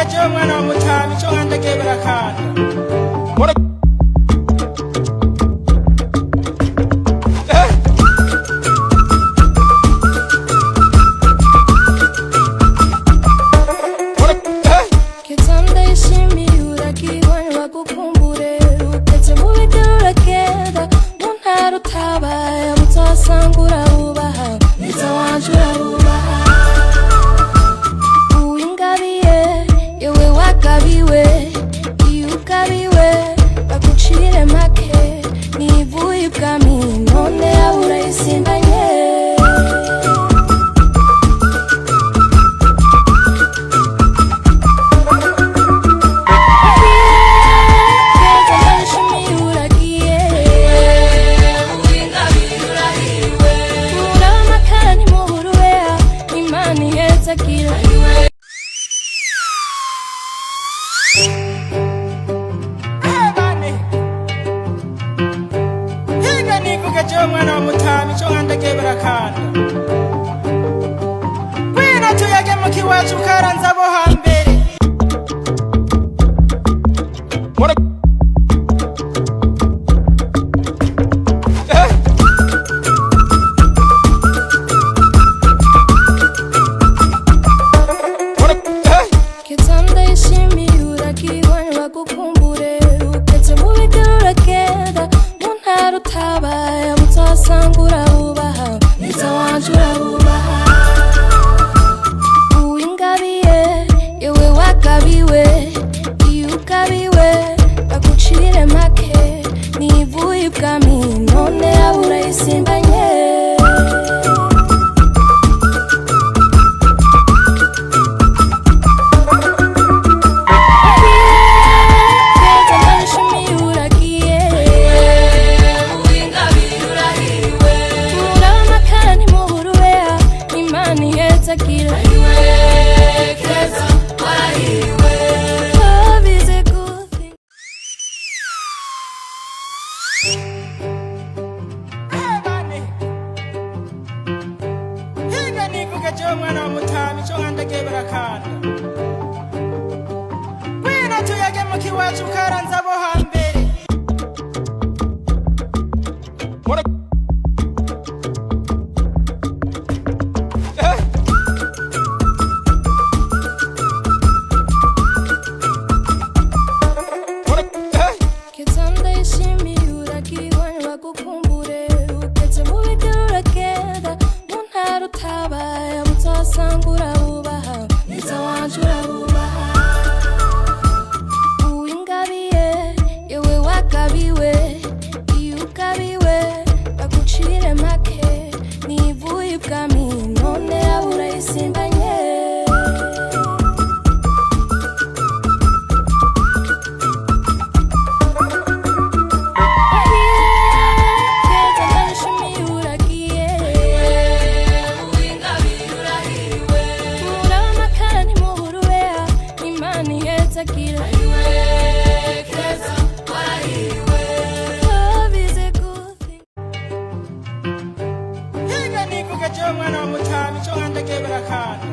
nivuga jewe mwana wa mutama ico nkandagiye barakanda. Keza ndayishimiye uragiwe bagukumbure, ugeze mu bigero uragenda mu ntara utabaye, muzosanga urabubaha, mwiza wanje urabubaha. Uwingabiye yewe wagabiwe, iyo ugabiwe bagucire make, nivuye ibwami none yabura isimbanye. Keza ndayishimiye uragiye, muraba amakara ntimuhurubeya, Imana ihezagira. Bane hinga nivuga jewe mwana wa mutama ico nkandagiye barakanda. Ngwino tuyage mu kiwacu karanze abo hambere. Keza ndayishimiye uragiwe bagukumbure, ugeze mu bigero uragenda mu ntara utabaye, muzosanga urabubaha, mwiza wanje urabubaha. Uwingabiye yewe wagabiwe, iyo ugabiwe bagucire make, nivuye ibwami none yabura isimbanye. Keza ndayishimiye uragiye, muraba amakara ntimuhurubeya, Imana ihezagira. Love is a good thing. Bane hinga nivuga jewe mwana wa mutama ico nkandagiye barakanda. Ngwino tuyage mu kiwacu karanze abo hambere. Keza ndayishimiye uragiwe bagukumbure, ugeze mu bigero uragenda mu ntara utabaye, muzosanga urabubaha, mwiza wanje urabubaha. Uwingabiye yewe wagabiwe, iyo ugabiwe bagucire make, nivuye ibwami none yabura isimbanye. Keza ndayishimiye uragiye, muraba amakara ntimuhurubeya, Imana ihezagira. Love is a good thing. Hinga nivuga jewe mwana wa mutama ico nkandagiye barakanda.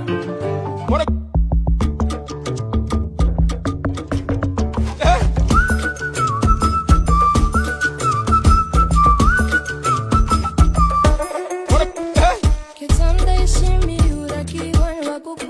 Keza ndayishimiye uragiwe bagukumbure.